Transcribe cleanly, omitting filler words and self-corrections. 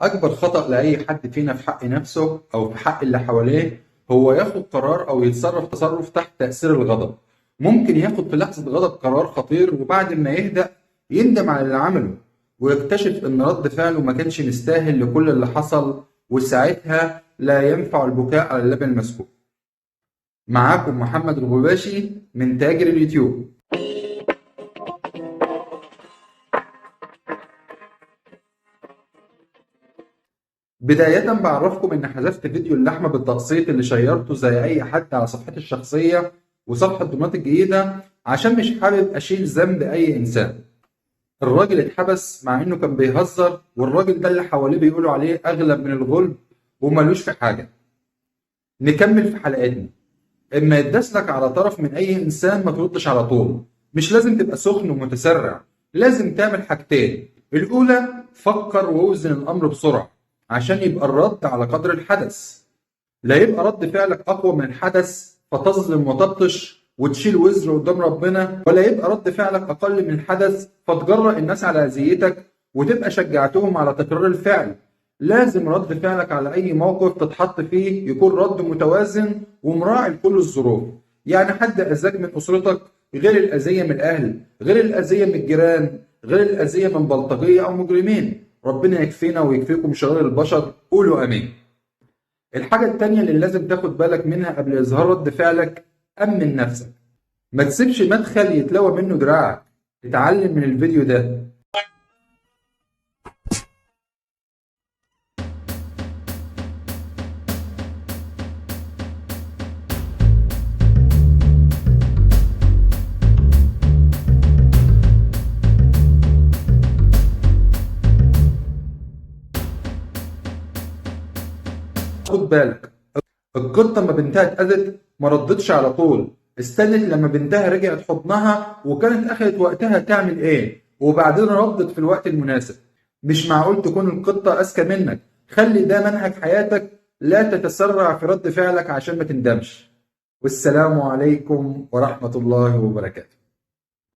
أكبر خطأ لأي حد فينا في حق نفسه أو في حق اللي حواليه هو ياخد قرار أو يتصرف تصرف تحت تأثير الغضب. ممكن ياخد في لحظة غضب قرار خطير، وبعد ما يهدأ يندم على اللي عمله ويكتشف إن رد فعله ما كانش مستاهل لكل اللي حصل، وساعتها لا ينفع البكاء على اللبن المسكوب. معاكم محمد الغباشي من تاجر اليوتيوب. بداية بعرفكم إن حذفت فيديو اللحمة بالتقسيط اللي شيرته زي أي حد على صفحتي الشخصية وصفحة دمياط الجديدة، عشان مش حابب أشيل ذنب أي إنسان. الراجل اتحبس مع إنه كان بيهزر، والراجل ده اللي حواليه بيقولوا عليه أغلب من الغلب ومالوش في حاجة. نكمل في حلقتنا. إما يتدسلك على طرف من أي إنسان ما تردش على طول، مش لازم تبقى سخن ومتسرع، لازم تعمل حاجتين. الأولى، فكر ووزن الأمر بسرعة عشان يبقى الرد على قدر الحدث، لا يبقى رد فعلك أقوى من الحدث فتظلم وتبطش وتشيل وزر قدام ربنا، ولا يبقى رد فعلك أقل من الحدث فتجرأ الناس على أذيتك وتبقى شجعتهم على تكرار الفعل. لازم رد فعلك على أي موقف تتحط فيه يكون رد متوازن ومراعي لكل الظروف. يعني حد أذاك من أسرتك غير الأذية من الأهل، غير الأذية من الجيران، غير الأذية من بلطجية أو مجرمين. ربنا يكفينا ويكفيكم شرار البشر، قولوا أمين. الحاجة التانية اللي لازم تاخد بالك منها قبل إظهار رد فعلك، أمن نفسك. ما تسيبش مدخل يتلوى منه دراعك. اتعلم من الفيديو ده. خد بالك، القطة ما بنتها اتأذت ما ردتش على طول، استنت لما بنتها رجعت حضنها وكانت اخذت وقتها تعمل ايه، وبعدين ردت في الوقت المناسب. مش معقول تكون القطة اذكى منك. خلي ده منهج حياتك، لا تتسرع في رد فعلك عشان ما تندمش. والسلام عليكم ورحمة الله وبركاته.